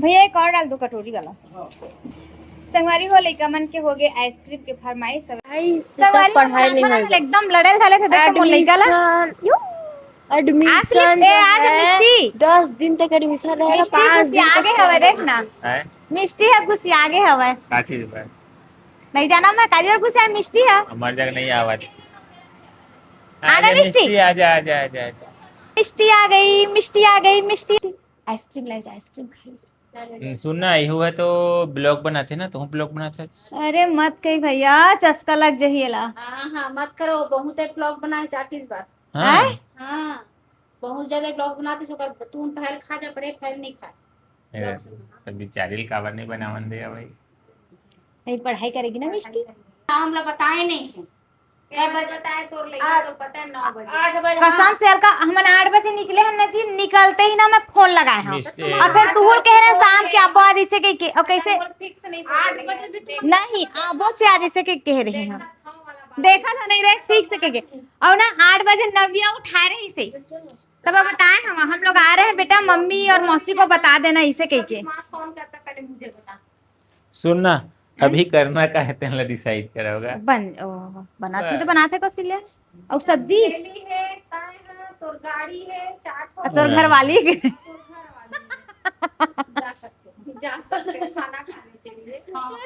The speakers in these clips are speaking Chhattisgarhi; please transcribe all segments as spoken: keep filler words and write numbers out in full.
भैया, एक और डाल दो कटोरी वाला। संगवारी हो, लइका मन के हो गए आइसक्रीम के फरमाइश। भाई, संगवारी हो, पढ़ाई नहीं होगा। एकदम लड़ल धले थे, देख तो मोर लइका ला। Admission, ए, आज मिष्टी। दस दिन तक admission रहेगा, मिष्टी पाँच दिन गुस्सिया तक आगे हवे, देख ना। हैं? मिष्टी ह गुस्सिया आगे हवे। का चीज बा? नहीं जाना मैं, काजू और गुस्सिया मिष्टी ह। हमार जग नहीं आवा दे। आजा मिष्टी। मिष्टी, आजा, आजा, आजा, आजा। मिष्टी आ गई, मिष्टी आ गई, मिष्टी। आइसक्रीम ले जा, आइसक्रीम खाई। हम्म, सुन ना, इहू ह तो vlog बनाथे ना, तहूँ vlog बनाथे। अरे मत कही भैया, चस्का लग जही एला। हाँ, हाँ, मत करो, बहुत एक vlog बनाए जाके इस बार। हाँ। हैं? हाँ, बहुत ज्यादा vlog बनाथे, ओकर तू पहल खा जा, बड़े पहल नहीं खा। ए, vlog से। तो बिचारी ल काबर नहीं बनावन दे भाई? नहीं, पढ़ाई करेगी ना मिष्टी। हम लोग बताए नहीं है। कै बजे बताए तोर लइका? आठ, तो पता है, नौ बजे। आठ बजे, कसम से हल्का, हमन आठ बजे निकले हन ना जी, निकलते ही ना मैं फोन लगाए हूँ। मिस्टर। और फिर तुहूल कह रहे हैं शाम के आबो आज इसे के, के, और कैसे? फिक्स नहीं, आठ बजे भी तुम नहीं, आबो से आज इसे के कह रहे हैं। देखा था नहीं रे, फिक्स के, के। और ना आठ बजे नविया उठा रहे इसे, तब बताए हम, हम लोग आ रहे हैं बेटा, मम्मी और मौसी को बता देना इसे कह के। मास्क कौन करता, पहले मुझे बता। सुन ना, अभी करना का है, तेन ला decide करा होगा। बन, ओ, बनाथे तो बनाथे कौशल्या। और सब्जी? थैली है, ताय है, तोर गाड़ी है, चाट हो। तोर घर वाली। तोर घर वाली है। जा सकते हो, जा सकते हो खाना खाने के लिए। हाँ।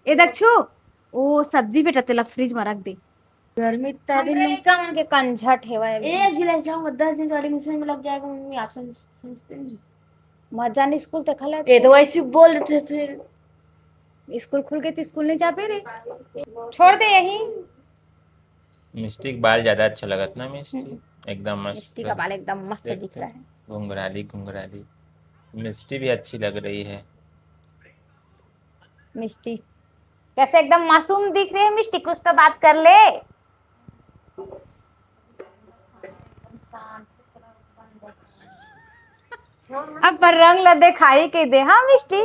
ए दक्षु, ओ सब्जी बेटा तेला फ्रिज में रख दे। गर्मी त हमरे लइका मन के कंझट हेवय। एक जुलाई जाऊंगा, दस दिन वाली मिशन में लग जाएगा मम्मी, आप समझ, समझते नहीं। मत जाने स्कूल तक हला। ये तो वैसे बोल देते फिर। स्कूल खुल गए तो स्कूल नहीं जाबे रे। छोड़ दे यही। मिष्टी के बाल ज्यादा अच्छा लगत ना मिष्टी। हम्म। एकदम मस्त। मिष्टी का बाल एकदम मस्त देख दिख तो, रहा है। घुंघराली, घुंघराली। मिष्टी भी अच्छी लग रही है। मिष्टी कैसे एकदम मासूम दिख रही है मिष्टी, कुछ तो बात कर ले। अब पर रंग ला दिखाई के दे, हाँ मिष्टी।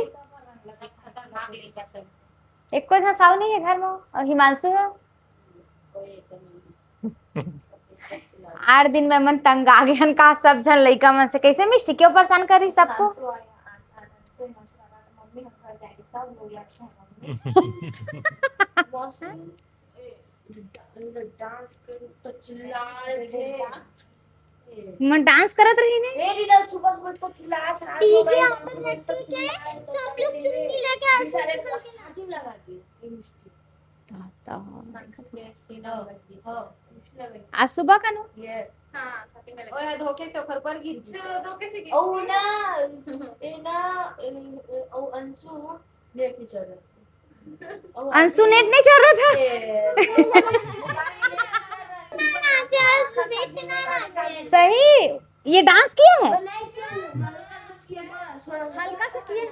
एको झन साव नहीं है घर में, और हिमांशु है। आठ दिन में मन तंग आ गए हन का, सब झन लइका मन से। कैसे मिष्टी, क्यों परेशान करी सबको? मौसम, ए, डांस करू तो चिल्ला रहे थे। मैं डांस करत रही ने। ए, लीडर सुबह सुबह तो चिल्लात रहा, डीजे ऑन रख के सब लोग चुन्नी लेके आए, सारे छाती लगा दिए। आज सुबह का नो? ओए, धोखे से ओकर ऊपर गिर। अच्छा, धोखे से गिर। ओ ना, ए ना, ए, ए, ओ अंशु, नेट नहीं चल रहा था। ओ अंशु, नेट नहीं चल रहा था। ए, सही, ये डांस किया है? हल्का सा किया।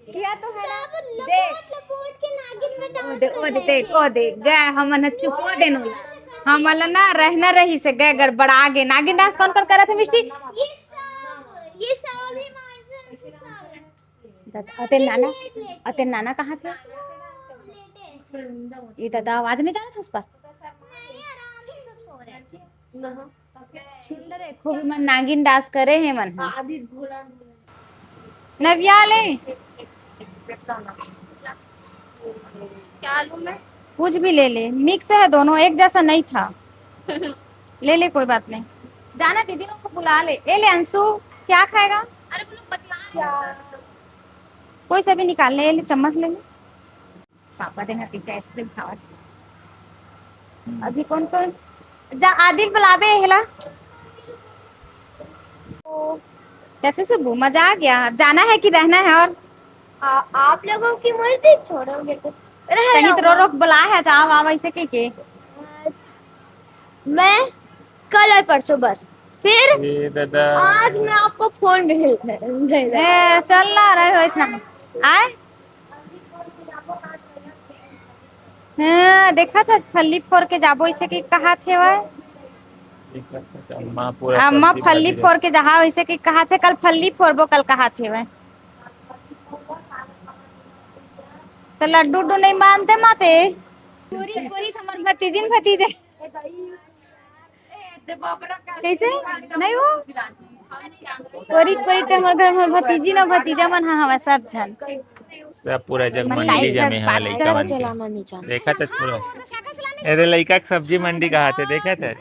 किया तो है ना। सब लोग देख। मतलब बोर्ड के नागिन में डांस दे, कर ओ रहे देख, थे। ओ देख, गए हमन ह चुप, ओ देनो। हमन ला ना रहना रही से गए गड़बड़ा गे। नागिन डांस कौन कौन करत है मिष्टी? ये सब, ये सब ही मार सब। अते नाना, अते नाना कहाँ थे? ये दादा आवाज नहीं जाना था उस पर। नहीं यार, आगे सब सो रहे थे। सुन ले रे, खूब मन नागिन डांस करे हे मन ह। नविया ले। क्या लूं मैं? कुछ भी ले ले, मिक्स है दोनों, एक जैसा नहीं था। ले ले, कोई बात नहीं। जाना दीदी लोग को बुला ले। ए ले अंशु, क्या खाएगा? अरे वो लोग बतला रहे हैं सर। कोई सा भी निकाल ले, ए ले चम्मच ले ले। पापा देखा कैसे आइसक्रीम खावत। अभी कौन कौन जा, आदिल बुलाबे हेला। कैसे सुबह मजा आ गया। अब जाना है कि रहना है? और आ, आप लोगों की मर्जी, छोड़ोगे तो रह कहीं तो रो जाऊंगा। रोक बुला है, जाओ आओ ऐसे के के। मैं कल और परसों बस, फिर ए दादा। आज मैं आपको फोन भी नहीं, नहीं लगा। ए, चल ना रहे हो इसना। आए? हाँ, देखा था फल्ली फोर के जाबो इसे के कहा थे वह। अम्मा पूरा अम्मा फल्ली फल्ली फोर के जहा वैसे के कहा थे, कल फल्ली फोरबो कल कहा थे वह। तो लड्डू उड्डू नहीं मानते माते। गोरी, गोरी तो हमर भतीजिन भतीजे। कैसे? नहीं हो? कोरी कोरी ते हमर घर में भतीजी ना भतीजा मन ह हवय सब झन। सब पूरा जग मन मंडली काई जमे हवय लइका मन के। चलाना नहीं जानते। देखा त पूरा। अरे लइका के सब्जी मंडी कहा थे, देखा थे?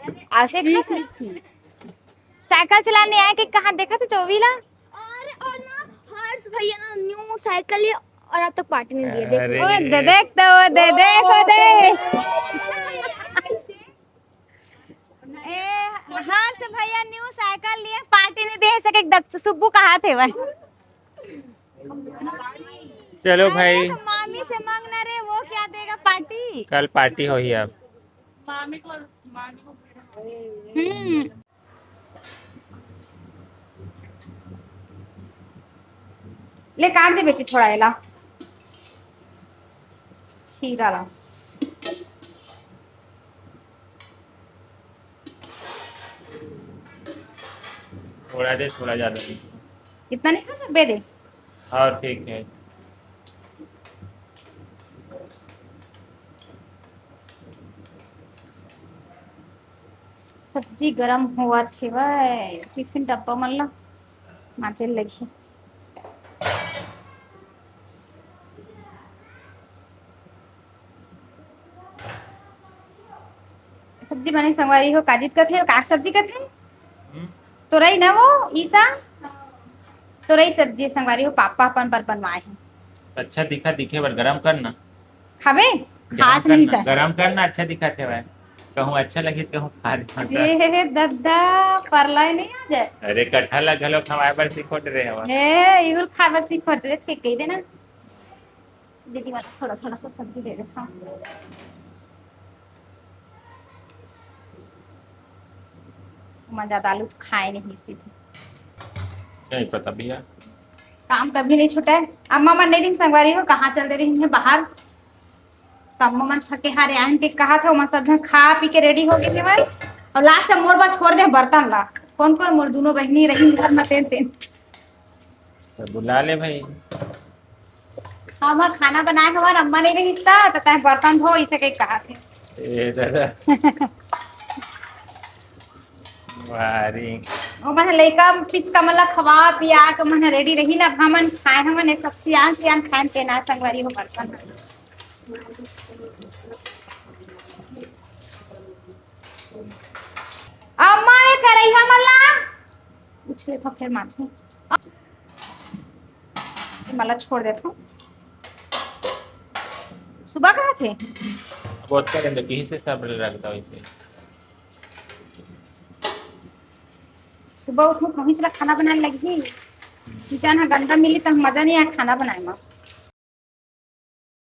साइकिल चलाने आए के कहा देखा थे चौबी ला? और, और ना हर्ष भैया ना न्यू साइकिल लिए और अब तक पार्टी नहीं दिए, देखो। अरे। ओ दे देख तो, ओ दे देख, ओ दे। ए, हर्ष भैया न्यू साइकिल लिए, पार्टी नहीं दे सके, दक-, सुब्बू कहा थे वह। चलो अरे भाई। तो मामी से मांगना रे, वो क्या देगा पार्टी? कल पार्टी होही अब। मामी को, मामी को हम्म। ले काट दे बेटी थोड़ा एला, खीरा ला। थोड़ा दे, थोड़ा ज्यादा नहीं। इतना नहीं खा सकबे दे। और ठीक है। सब्जी गरम होवत हेवय, टिफिन डब्बा मन ला मांजे लगही। सब्जी बने संगवारी हो, काजित कथे, का सब्जी कथे? हम्म। तोरई ना वो, ईसा? तोरई सब्जी संगवारी हो, पापा अपन बर बनवाए हे। अच्छा दिखा, दिखे बर गरम कर ना। खाबे? गरम खास कर नहीं ना, था। गरम कर ना, अच्छा दिखा थे भाई। कहूँ अच्छा लगे, कहूँ खा दे। ए हे, हे, दद्दा, परलय नहीं आ जाए। अरे, कटहल ला घलो खवाए बर सिखोट रहे हवा। ए, इहुल खाए बर सिखोट रहे, के कह देना। दीदी वाला थोड़ा, थोड़ा सा सब्जी दे देता हूँ। मैं ज्यादा आलू तो खाए नहीं सीधे। नहीं पता भैया। काम कभी नहीं छूटा है। अम्मा मन नहीं रही संगवारी हो, कहाँ चल दे रही है बाहर। तो अम्मा मन थके हारे आन के कहा था, मैं सब जन खा पी के रेडी हो गए थे भाई। और लास्ट में मोर बर छोड़ दे बर्तन ला। कौन कौन मोर दोनों बहनी रही घर में तेन तेन। तो बुला ले भाई। हम खाना बनाए हवन, अम्मा नहीं रहिस त, त तैं बर्तन धो, इसे कही कहा थे। ए दादा। वारी। ओ मन लइका पिचका मन ला खवा पिया के मन रेडी रही ना, अब हमन खाए हमन ए सब सियान सियान खाए के ना संगवारी हो बर्तन। अम्मा ए करैहा मन ला उछले था फिर माथ में। मला छोड़ देता हूँ। सुबह कहा थे? अब ओतका दिन तो किही से सब रखता वैसे। सुबह उठूँ, कहीं चला खाना बनाए लगी। किचन ह गंदा मिली, तो मजा नहीं आए खाना बनाए में।